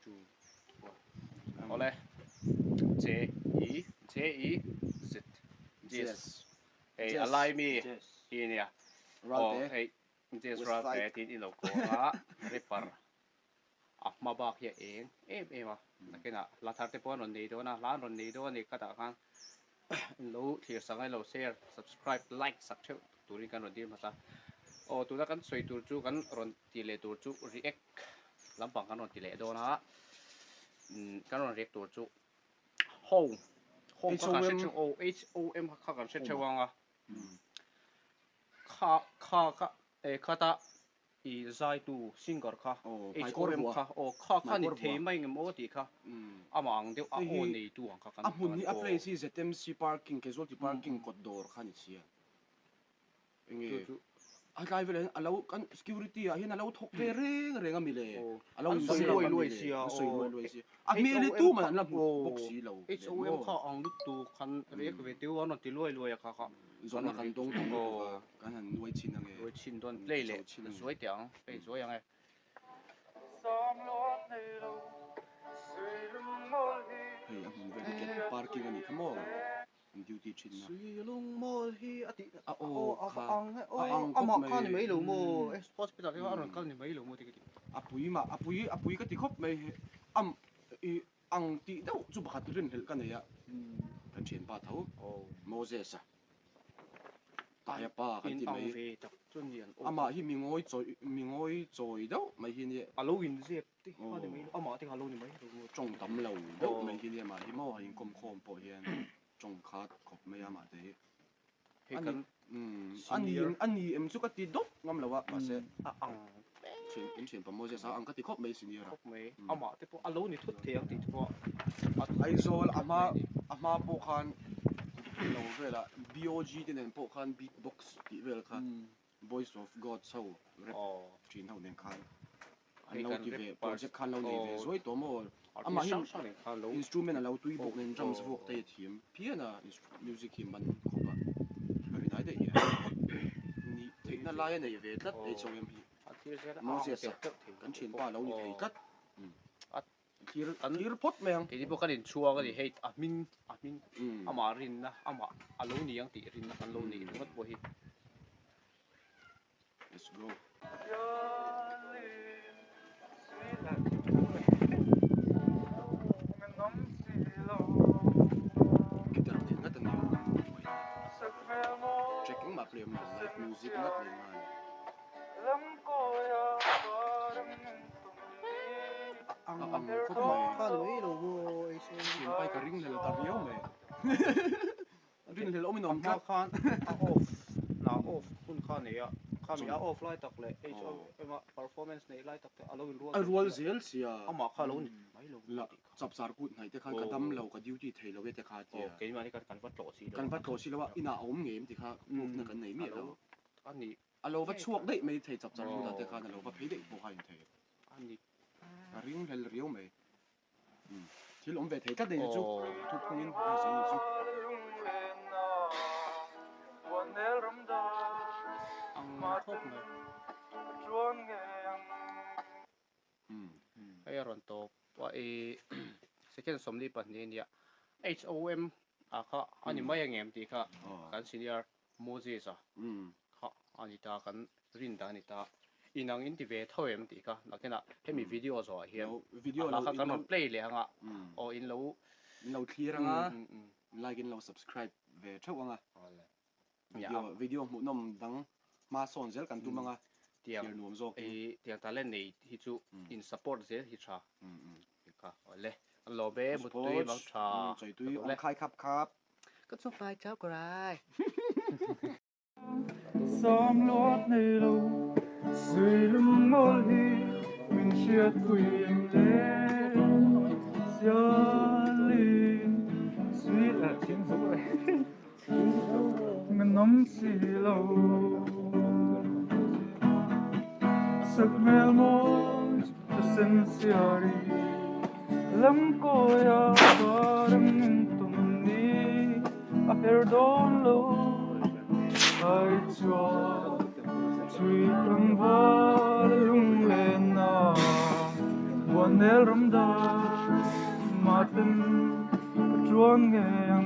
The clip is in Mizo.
2 1 Awle J E J E Z Jazz hei a lai mi hi a nia aw hei Jazz Ralte tiin i lo ko a rapper a hma bak hi a eng em em a nakinah hla thar te pawh an rawn nei dawn a hla an rawn nei dawn a ni khatah khan lo thlir sak ngai lo share subscribe like sak theuh turin kan rawn dir hmasa aw tuna kan sawi tur chu kan rawn tih leh tur chu react lampang kan rawn ti leh dawn a kan rawn react tur chu home home kha kan hre theuh aw h o m kha kan hre theuh ang a kha kha kha e khata I zaitu singer kha HOM kha aw kha kha ni thei mai ngem aw tih kha amah ang deuh a aw neitu ang kha kan A hmun hi a place hi ZMC parking casualty parking kawt dawr kha ni sia. Enge a tlai velah hian a lo kan security ah hian a lo thawk ve reng reng a mi le. A lo insawi luai luai sia a sawi luai luai sia. A hmel hi tuman an la hmu bawk si lo. HOM kha ang lutuk khan react ve teu an rawn ti luai luai a kha kha. Zawhna kan dawng tam lutuk a, kan han nuai chhin ange. Nuai chhin dawn play leh zuai teh ang, play zuai ang e. Hei a hmun vel hi cat parking a nih kha maw? An duty thin na. Suilungmawl hi a tih a aw kha a ang khawp mai. Amah kha ni mai lo maw? Hospital hi a rawn kal ni mai lo maw ti ka ti. A pui mah a pui a pui ka ti khawp mai am i ang tih deuh chu pakhat rinhlelh ka nei a kan thianpa tho Moses-a Taia pa kan ti mai amah hi mi ngawi chawi mi ngawi chawi deuh mai hi nia a lo inzep te kha ni mai amah te kha a lo ni mai tawng tam lo deuh mai hi nia amah hi maw a inkawm khawm pawh hian tawng khat khawp mai a amah te hi Hei kan ani ani em chu ka ti dawp ngam lo a mahse a ang thian in thian pa Moses a ang ka ti khawp mai senior a khawp mai amah te pawh a lo ni thut thei ang tih te pawh a Aizawl a hma a hma pawh khan lo velah BOG te nen pawh khan beat box tih vel kha Voice of God ho rap thin ho nen khan an lo ti ve project khan lo nei ve zuai tawh maw amah hi instrument a lo tui bawk nen drums vuak te hi a thiam phian a music hi man khawp a ka rin ai daih hian nih theihna lai a nei ve tlat HOM hi Moses a kan thianpa a lo ni thei tlat thlir thlir phawt mai ang. Keini pawh kan inchhuang a ni hei a hming a hming amah rinna amah a lo ni ang tih rinna kan lo nei ringawt pawh hi. Let's go. Guitar nen ngat a ni a. Track engmah play awm lo live music ngat leh nghal. A ang khawp mai. Thianpai ka ring hlel ta viau mai. Rinhlelh awmin a awm tlat. Khan a off na off hun kha nei a, khami a off lai tak leh HOM a performance neih lai tak te a lo inrual A rual zel sia. Amah kha a lo ni mai lo La chapchar kut hnaih te khan ka dam lo ka duty thei lo e te kha a tia. Aw keimahni khan kan va tlawh si lo a. Kan va tlawh si lo a, inah a awm ngei em ti kha proof na kan nei miah lo. A ni. A lo va chhuak daih mai thei chapchar kutah te khan a lo va phei daih pawh kha a inthei. A ni. Ka ringhlel riau mai. Thil awm ve thei tlat nei chu thu phungin a sawi ni chu. Ang khawp mai. Hei a rawn tawp a i second 42 a nia HOM a kha a ni mai ang em tih kha kan senior Moses a kha a ni ta kan rin dan a ni ta inang in ti ve tho em tih kha nakinah hemi video zawhah hian a hla kha kan rawn play leh anga aw in lo in lo thlir anga like in lo subscribe ve theuh anga video video hmuhnawm dang hma sawn zel kan tum anga thlir nuam zawk in tiang talent nei hi chu in support zel hi tha kha awle an lawm e mutui mang tha chaitui awm khai khap khap Ka chhuak pai chau ka rai. Sam luat nei lo suilung mawl hi min hriatpui em le Sialin sui ah thing zo lai min awm si lo Sak hmel mawi ka sen siari Lamkawia parang in tum ni a her dawn lo ai chuan Chui tlangval lunglenna buan. Vanel ram dai maten ka chuan ngei ang.